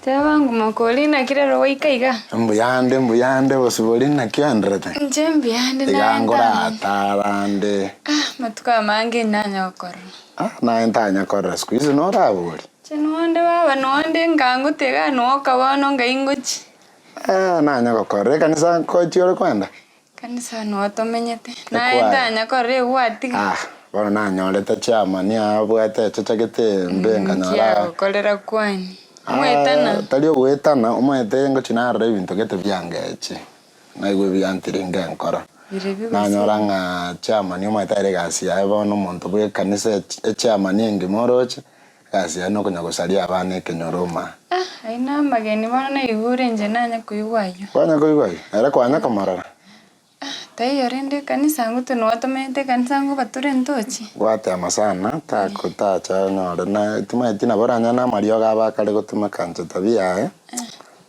Teba nguma kore naki rero gwaika iga? Mbuyande mbuyande bosibori naki oenderete? Inche mbuyande Iga naye ntanya. ngoratara nde. Ah matuko amange nanya gokorora. Ah naye ntanya korora siku hizi norabori? Inche nonde baba nonde nkangote igaa noka bono ngai ngochia. Eh nanya gokorora ekanisa nkochia ore kwenda? Ekanisa noo tomenyete, naye Ekwaya. ntanya korora egwatiga. Ah bono nanyorete chairman abwate echeche gete embe nkanyora Nkiagokorera kwani, mwetana. Ah tari ogoetana omanyete ngochia narora ebinto gete biangechi, naigwa ebiantiringa enkoro. Birebio gose. Nanyora ng'a chairman omanyete ere egasi yaye bono omonto bwa ekanisa echi echairman engima oroche, Egasi yaye nokonya gosaria abana ekenyoro ma. Ah, ayio namageni bono naigure inche nanya koigwa ayio. Kwanya koigwa ayio? Ere kwanya komorora? Ah, taiyo rende ekanisa ngotwe nwatomete ekanisa ngobature ntochi. Gwatema sana, tako tacha onyore na timanyeti nabo oranyore na amariogo abo akare gotumeka inche tabia yaye,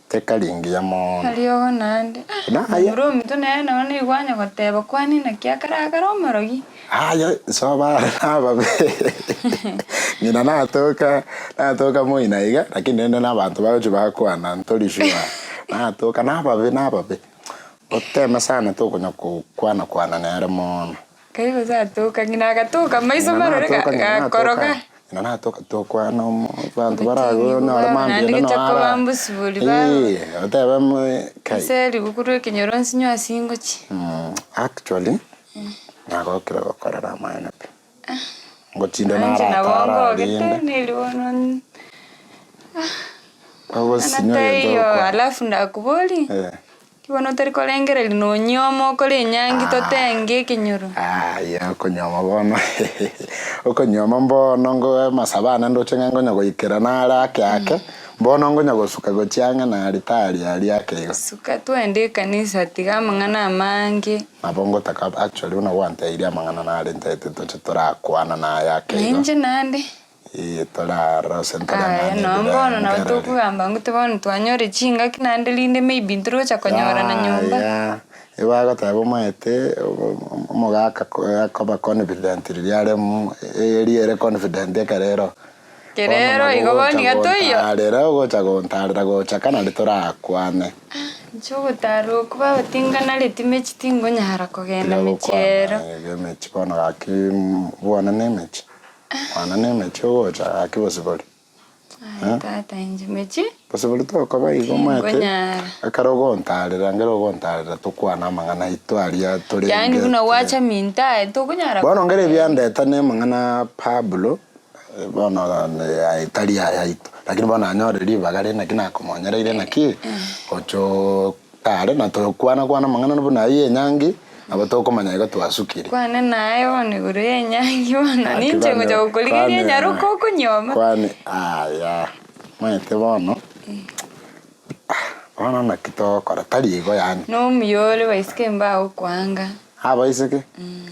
tekari ngiya mono. Mariogo naende, ah, Naye. momura ominto nere nabo naigwa anya goteba kwani naki akare akare omorogi. Aye soba are nababe ng'ina natoka natoka moino iga lakini rende na abanto bagochia bakwana ntori sure natoka nababe nababe oteme sana tokonya kokwana kwana nere mono. Nkai gose atoka ng'ina agatoka maiso Ng'ina marore ga- natoka ng'ina gakoroga. natoka ng'ina natoka tokwana omo abanto barabe onyore mambia Naende ende gecha noara koba mbosibori baba. eh otebe mo kai. Ase riguku rwa ekenyoro nsinywe ase ingochia. Actually. Nagokire gokorera amaene pi. Ngochinde Inche nabo naratara ngogete rinde. neri bono n- Ogosinywa Ana egento taiyo ogokwana. alafu ndakoborie, Eh. ki bono otari korengereria nonyioma okore enyangi totenge ekenyoro? Aya okonyuoma bono okonyuoma mbono ngo amasabo ane ndoche ng'a nkonya goikera nare ake ake. Bono nkonya gosuka gochia ang'e na alitari aria ake igo. Suka twende ekanisa tiga amang'ana amange. Nabo ngotaka actually buna gwanteirie amang'ana nare ntaete toche torakwana naye ake igo. Nainche naende. Ee torarose Aya ntoreng'anie noo bono nabo ebirengereri. tokogamba ng'o bono twanyore chingaki naende rinde maybe ntorigocha konyorana nyomba. Yaya, ebagoteba omanyete omogaka akoba confident riria are eria ere confident ekero ero. Kera ero igo bono iga toiyo. Ogocha ogocha gontarera gocha ka nari torakwane. Inche ogotara okwo baba tinganareti mechi tingonyara kogenda Tiga mechi gokwana ero. iga emechi bono gaki bwana na emechi, bwana na emechi ogocha gaki bosibori. Aye tata inche mechi. Bosibori tokoba igo omanyete, Tingonyara. ekero ogontarera nkere ogontarera tokwane amang'ana aito aria torenge. Yaani buna gwacha minto aye tokonyara. Bono nkere ebiandeta na amang'ana Pablo. Bono aye tari ayaito, lakini bono nanyore ribaga rinde naki nakomonyereire naki, gochoo kare na tokwana kwana amang'ana buna ayio ya enyangi, nabo tokomanya igo twasukire. Kwane naye bono igoro ya enyangi bono Gaki ninche kwani ngocha gokorigeria kwani enyaroka okonyuoma. kwani aya, omanyete bono, bono naki togokora tari igo yaani. Na omuya ore baiseke mbagokwanga. Abaiseke,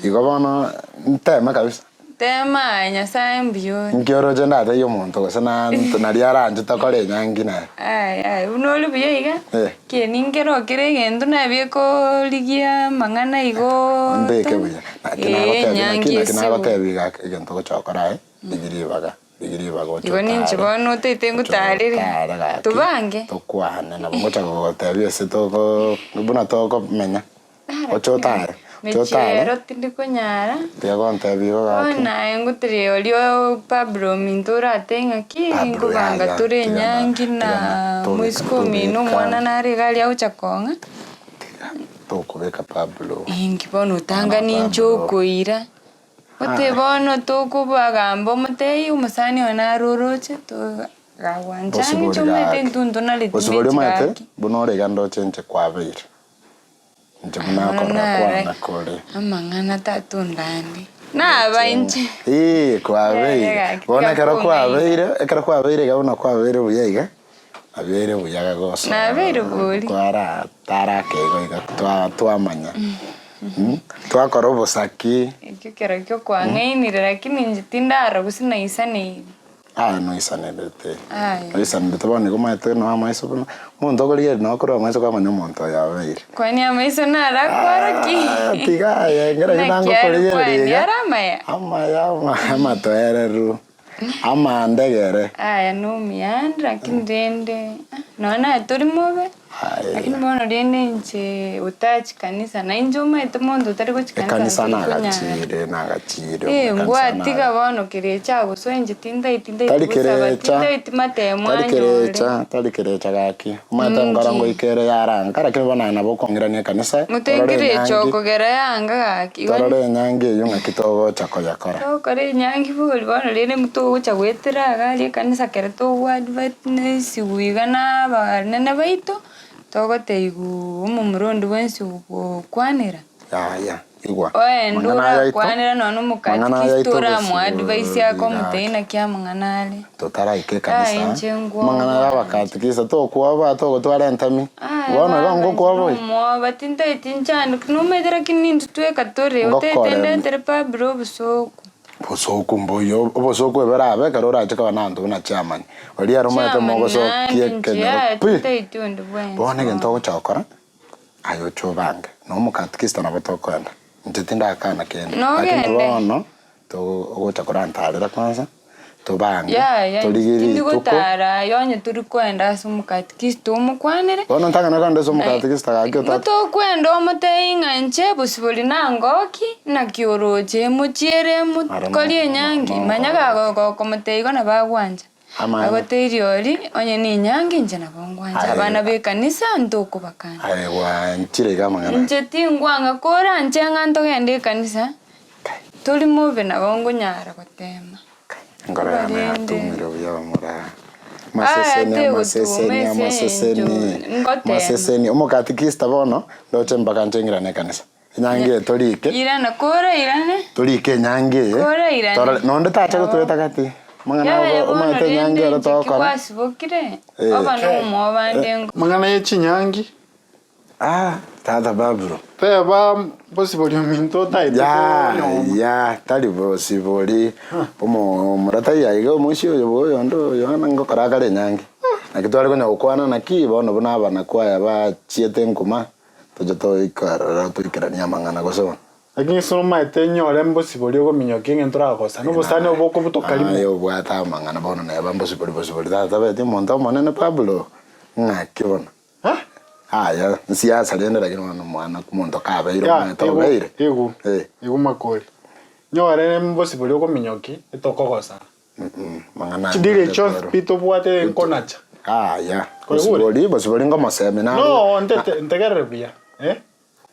igo bono nteme kabisa. Tema aye Nyasae mbuya ore. Inki oroche ndatebie omonto gose nari aranche tokore enyangi naye? Aye aye buna ore buya iga, Eh. kieni nkero kere egento nabie korigia amang'ana igoo Ombeke buya. Naki Eh, nagotebia naki enyangi naki ase bo. nagotebia iga egento ogocha gokora aye, rigia ribaga, rigia ribaga oche Igo ninche otare. bono otaete Oche ngotarere, otare gaki, tobange. tokwane nabo ngocha kogotebia ase tokoo buna tokomenya. Oche otare, oche otare. Mechie ero tindi konyara. Tiga gontebia igo gaki. Bono aye ngoteria oria Pablo ominto orate ng'aki Pablo nkobanga yaya, tore tiga na- enyangi tiga na na tobeka- moisiko omino tobeka. omwana nare iga aria agocha kong'a. Tiga tokobeka Pablo. Inki bono otangani Bono inche Pablo. okoira. Ote bono tokobagamba omotebie omosani one nare oroche to gagwancha Bosibori inche omanyete gaki. intwe ntonareti Bosibori mechi omanyete, gaki. buna ore iga ndoche inche kwabeire. Inche buna akorora kwane kore. Amang'ana tata ondande. Naba inche. Ee, kwabeire. Bono ekero kwabeire, ekero kwabeire iga buna kwabeire buya iga, nabeire buya gagosoa. Nabeire bori. Kwara tara ake igo iga twa twamanya. Twakora obosaki. Ekio kerokio kwang'ainire lakini inche tindara gose naisaneire. Aye noisanerete, Aye. noisanerete bono nigo omanyete noe amaiso buna, omonto okorigereria noe korwa amaiso kwamanya omonto oyo obeire. Kwani amaiso naro akworokia? Ah, tiga aye, ekero Naki are nangokorigereria kwani iga, are amaya? amaya ama amatoereru. Amandegere. Aya nomiyande lakini rende nonya naye tori mobe, Aye. lakini bono rende inche otachi kanisa na inche omanyete monto otari gochia kanisa Ekanisa ntori konyara. nagachire nagachire Eh, omokanisa ngwatiga naga- bono kerecha agosoa inche tintaeti ntaeti Tari gosaba kerecha tintaeti matemo tari anyore. kerecha tari kerecha gaki omanyete nkoro Inki? ngoika ere yaranka lakini bono aye nabo okong'irania ekanisa Mote torore nkerecha enyangi okogera yanga gaki igo torore enyangi eywo ng'aki togocha koyekora. Togokora enyangi bori bono rende togocha goetera iga aria ekanisa ekero togoadvertisiwa iga na abanene baito, togotebiwa omomura onde bwensi ogokwanera. Yaya, igwa. Oende Mang'ana aya aito, orakwanera nonya na mang'ana aya omokatikista aito oramoadvise akomotebia gosibori naki amang'ana are. Totaraika Aye ekanisa, inche amang'ana aya nkwoboa. abakatikista tokwoboa togotwara entami. Aye Bono igo baba inche ngokwoboa. nomwoba tintaeti nchandoki nomanyete lakini intwe tweka tore otete Ngokore. ndetere Pablo obosoku. Bosoku mboiyo, obosoku ebere abe ekero orache koba na abanto buna chairman, oria ere omanyete Chairman mogosokia naende inche ekenyoro yaya pi. tintaeti onde bwensi Bono egento bono. ogocha gokora, aye oche obange, na omokatikista nabo tokoenda, inche tindakana kende, lakini Nogende? bono togo ogocha korantarera kwanza, tobange, Yaya torigie inche tindi rituko. gotara aye onye tori koenda ase omokatikista omokwanere, Bono ntang'ana kogenda ase omokatikista gaki ota Ngotokwenda omotebie ng'a inche bosibori nangoki, naki oroche emochiere Aro emokorie enyangi, manya gagokomotebia igo nabo agwancha. Amaene. Agoteirie oria, onye nenyangi inche nabo ngwancha, Aye. abana b'ekanisa ntokobakana. Aye gwanchire iga amang'ana aya. Inche tingwanga koranche ng'a ntogende ekanisa, tori mobe nabo ngonyara gotema. Enkoro yane Korende- yatumire buya bamura. Aya, Amaseseni, tegotuma amaseseni, ase amaseseni, eng'encho ngotema. amaseseni. Omokatikista bono, ndoche mpaka nche ng'irane ekanisa. Enyangi eye torike. Irana, kora irane. Torike enyangi eye. Kora irane. Torore, nonde tacha gotoeta gati. Amang'ana Yaya ago bono omanyete rende enyangi ero inche togokora. kikwasibokire, Eh. oba nomwoba nde ngo. Amang'ana ye chinyangi. Ah, tata Bablo. Teba bosibori ominto otaete Ya, konyoma. ya, tari bosibori. Omo omura taiyo aiga omoisia oyo bwa oyonde oyo Yohana ngokora akare enyangi. Naki tware konya gokwana naki bono buna abanakwaya bachiete nkuma. Toche toikarera toikeranie amang'ana gose bono. Lakini ase omaete nyore mbosibori ogominyokia eng'encho toragosane, obosani obo okobutoka rimo. Aye obwate amang'ana bono neba mbosibori bosibori tata tabeti omonto omonene Pablo ng'aki bono. Eh? Aya nsiasa rende lakini bono omwana omonto kabeire Ya, omanyete igu, obeire. igu, Eh. igu makori. Nyore mbosibori ogominyokia etokogosana. Mang'ana Chidiri echio pi tobwate nkonacha. Aya, Koigure? bosibori, bosibori ngomosemi nare. No, ntete ntegerere buya. Eh?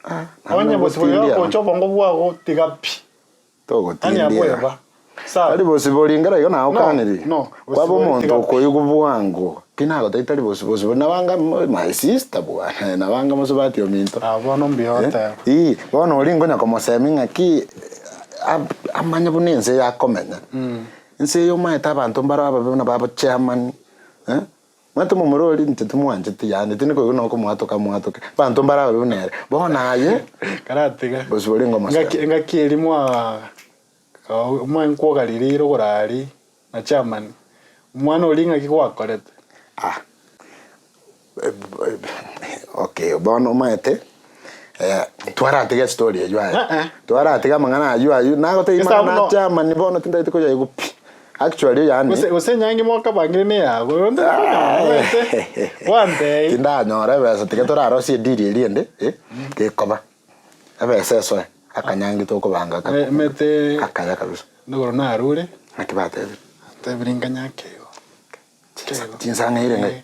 Ah, Onye bosibori gotindia. gocha obongo bwago tiga pi. Yani Togotindia. abweba. Sawa. Tari bosibori nkera igo nagokaniri. No, no, Kwaba bosibori omonto tiga pi. okoigwa bwango. Ki nagotebia tari bosi bosibori nabanga my sister bwana, nabanga mosubati ominto. Ah, bono mbuya oteba. Ii, bono oria nkonya komosemi ng'aki amanye buna ense eye akomenya. Ense eye omanyete abanto mbaro ababe buna babo chairman, eh, omanyete omomura oria inche timwancheti yaani tindi koigwa nonya komwatoka mwatoke, abanto mbaro ababe buna ere. Bono aye, Karatiga. bosibori ngomosemi. Engaki engaki eria mwa mwankwogarire igoro aria na chairman, omwana oria ng'aki gwakorete? Ah, okay bono omanyete twaratiga estory eywo aye, Eh, eh. twaratiga amang'ana aywo aywo, nagotebia Gesa amang'ana bono- a chairman bono tintagete koyaigwa pi, actually yaani Gose gose enyangi mwakabangire na eyago, onde omanyete, gwantebia. Tindanyora ebesa tiga torarosie edeal eria ende eh, gekoba, ebesa esoe, akanyangi tokobanga aka Emete akaya kabisa. Nigoro narure. Naki batebire? Batebire nganyake igo. Chinsang'aire ng'ai?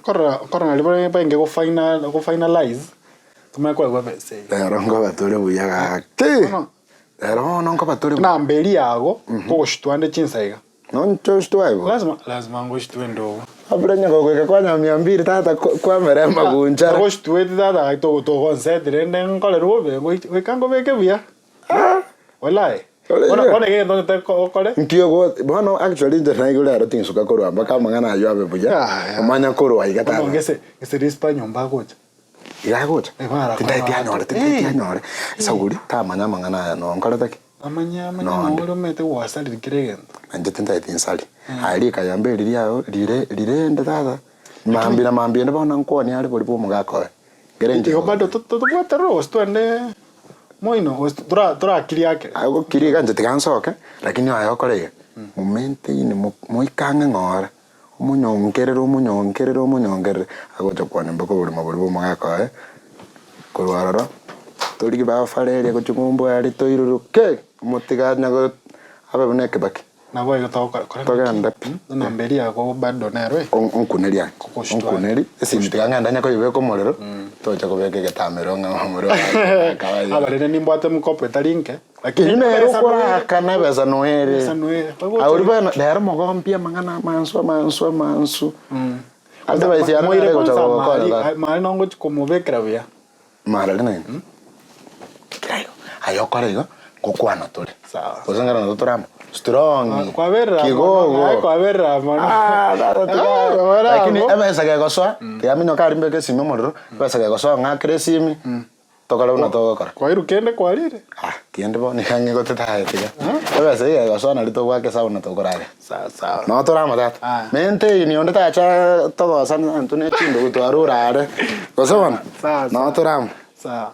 Korora korora naria bare baenge go final go finalize tomanye koegwa ebesa eyio. Rero nkoba tore buya gaki. Rero bono nkoba tore buya. Namba eria yago nkogoshutwa ande chinsa iga. Nonche oshutwa igo? Lazima lazima ngoshutwe inde obo. Abure onye gogoika kwanyora mia mbiri tata kwamera emagunchara. Nagoshutweti tata gaki togo togonseti rende nkorerwe bobe goika nkobeke buya. Walai. Ore Bono iga. bono egento ntete okore. Nki ogo bono actually inche naigure ero tinsuka korwa mpaka amang'ana aywo abe buya, Ah, yeah. omanya korwa iga Bono tata. ngese ngese rispa nyomba agocha. Iga agocha? Eh, bara Tindaeti konyora anyore, ate. tindaeti Eh. anyore. Esauri tamanya amang'ana aya nonkorete ki? Amanye amanye Nonde. nore omanyete gwasarire kera egento. Nainche tindaeti nsari. Aye rikayamba eri riao rire rirende tata, mambia na mambia ende bono nkwanie are boria bwa omogaka oye. Nkere inche Igo bado totobwate roho gose twende moino gose torakirie ake. Aye ogokiria iga inche tiga nsoke, lakini aye okore iga. Mo maintain moike ang'e ng'ora, omonyonkerere omonyonkerere omonyonkerere, agocha kwania mpaka oborimo boria bwa omogaka oye, korwa ororo, torigie bafare eria gochia ng'umbu aria toiruruke, omotiga anya go abe buna ekebaki. Nabo igo togokora kora Togende pi. Enamba eria yago bado nero eh. Onkuneri aye, Kogoshtua. onkuneri, esimi tiga ng'ende onye koyebeka omorero, tocha kobeka egetamero ng'a omorero oye. Abarende nimbwate mkopo etari nke, lakini Eyio nere ebesa noere. okorakana ebesa noere. Ebesa noere. Bagocha- Auri beno, rero mogombie amang'ana amansu amansu amansu. Advice yane Moire nere gocha kwanza gogokonya mahali, tata. mahali nongochi komobekera buya. Marari naende, kera igo, aye okore igo, ngokwana tore. Sawa. Gose ng'ana nabo tore amo, strong, Kwaberera mono, kigogo. aye kwaberera mono. Ah, tata tiga. Ah, kwaberera Lakini amo. ebesa gegosoa, tiga minyoka aria mbeke esimi omorero, ebesa gegosoa ng'akere esimi, tokore buna togokora. Kwairwa kende kwarire? Ah, kende bono iga ang'e gotetae tiga. Ebesa eyio egosoa nario togoaka esabu na tokorara. Sawa sawa. Noo tore amo tata. Ah. Mente eyio onde tacha togosana intwe ne chindugu twarure are. Gose bono? Sawa, sawa. Noo tore amo. Sawa.